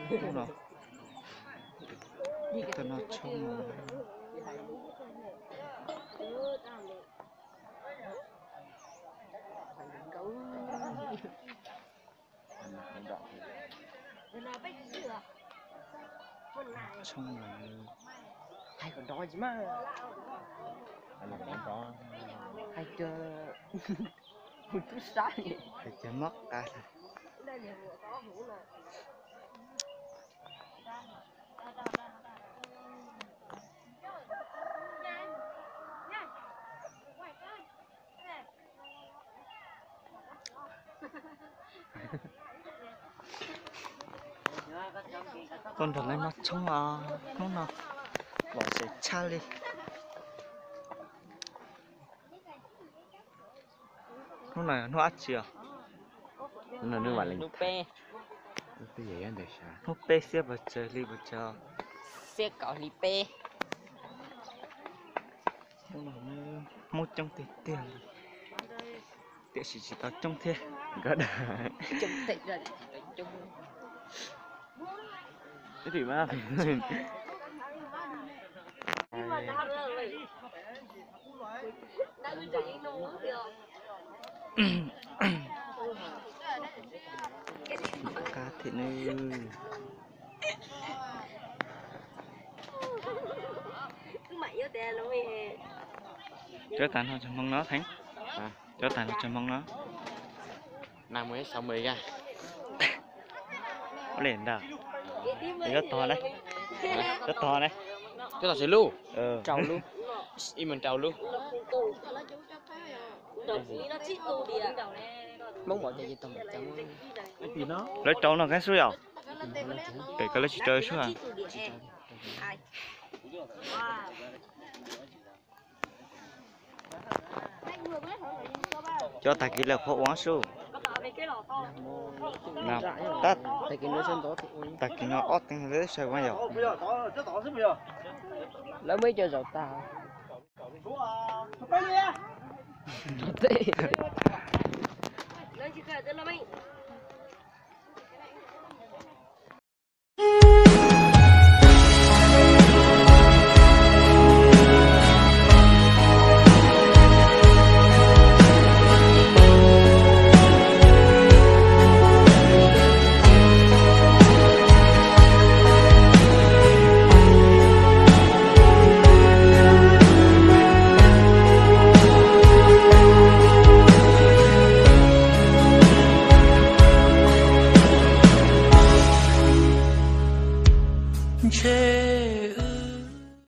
Hnub no, hnub no tshoob no. Tshoob no. Hais kom nrov tsis mas. Hais tias mus tub sab. Hais tias mob qab. Tuaj nrog lawv noj tshoob os, hnub no los tsev tshaj li. Hnub no hnub dab tsi os? Hnub peb. Hnub peb xiab pes tsawg hli pes tsawg? Xiab kaum hli peb. Hnub no Hmoob coob tiag tiag li, tiam sis tsis tau coob thiab. Qab thiab ne. Cov tag no cov Hmoob no theej. Cov tag no cov Hmoob no. Ua li ntawd. Cov tog ne? Cov tog ne? Cov tog xws lub. Rau lub. Ib meeg rau lub. Lawv rau no kheev xwb yom? Pem koj lawv tsis rau xwb. Cov tag kis lawv qhuav ua xwb. Tag kis no ob teev lawv saib ua yom. Lawv muaj ib co zaum tag. Ntshe